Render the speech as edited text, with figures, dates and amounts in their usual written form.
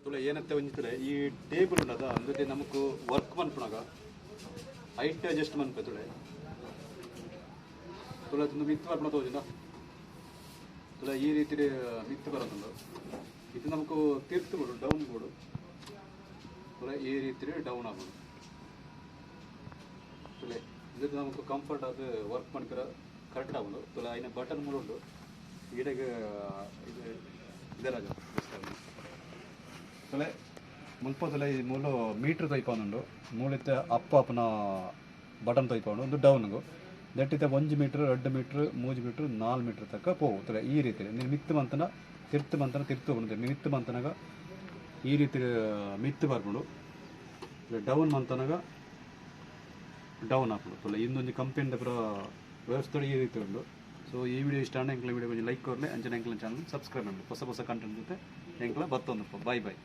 ತುಲೆ ಏನತ್ತೆ ಒಂಜಿ ತುಲೆ ಈ ಟೇಬಲ್ ಉಂಡದ ಅಂದತೆ ನಮಕ್ ವರ್ಕ್ ಮನ್ಪುನಗ ಹೈಟ್ ಅಡ್ಜಸ್ಟ್ ಮನ್ಪೆ. ತುಲೆ ತುಲೆ ತುಂದು ಮಿತ್ತ್ ಬರ್ಪುನ ತೋಜುಂಡ? ತುಲೆ, ಈ ರೀತಿ ಮಿತ್ತ್ ಬರೊಂದುಂಡು. ಇದು ನಮಕ್ ತಿರ್ತ್ ಬೋಡು, ಡೌನ್ ಬೋಡು. ತುಲೆ, ಈ ರೀತಿ ಡೌನ್ ಆಪುಂಡು. ತುಲೆ, ಇದು ನಮಕ್ ಕಂಫರ್ಟ್ ಆದ್ ವರ್ಕ್ ಮನ್ಪೆರ ಕರೆಕ್ಟ್ ಆಪುಂಡು. ತುಲೆ, ಐನ ಬಟನ್ ಮೂಲು ಉಂಡು. ಈಡೆಗ್ ಇದು ಇದೆಲ್ಲ. ತುಲೆ, ಮುಲ್ಪ ತುಲೆ, ಈ ಮೂಲು ಮೀಟ್ರ್ ತೋಯ್ಪಾವುಂಡು. ಮೂಲಿತ್ತೆ ಅಪ್ ಆಪುನ ಬಟನ್ ತೋಯ್ಪಾವುಂಡು. ಉಂದು ಡೌನ್ಗು. ನೆಟ್ಟಿತ್ತೆ 1 ಮೀಟ್ರ್, 2 ಮೀಟ್ರ್, 3 ಮೀಟ್ರ್, 4 ಮೀಟ್ರ್ ತಕ್ಕ ಪೋವು. ತುಲೆ, ಈ ರೀತಿ ನೀನು ಮಿತ್ತ್ ಮಂತನ, ತಿರ್ತ್ ಮಂತನ ತಿರ್ತು ಹೋಗುಂಡು. ಮಿತ್ತ್ ಮಂತನಾಗ ಈ ರೀತಿ ಮಿತ್ತ್ ಬರ್ಪುಂಡು. ಡೌನ್ ಮಂತನಾಗ ಡೌನ್ ಆಪುಂಡು. ತುಲೆ, ಇಂದೊಂಜಿ ಕಂಪೆನಿದ ಪೂರ ವ್ಯವಸ್ಥೆ ಈ ರೀತಿ ಉಂಡು. ಸೊ ಈ ವಿಡಿಯೋ ಇಷ್ಟ ಆಂಡ ಎಂಕ್ಲ ವಿಡಿಯೋ ಒಂಜಿ ಲೈಕ್ ಕೊರ್ಲೆ. ಅಂಚನೆ ಎಂಕ್ಲ ಚಾನಲ್ ಸಬ್ಸ್ಕ್ರೈಬ್ ಮಾಡಿ. ಹೊಸ ಹೊಸ ಕಂಟೆಂಟ್ ಜೊತೆ ಎಂಕ್ಲ ಬತ್ತೊಂದು. Boy boy.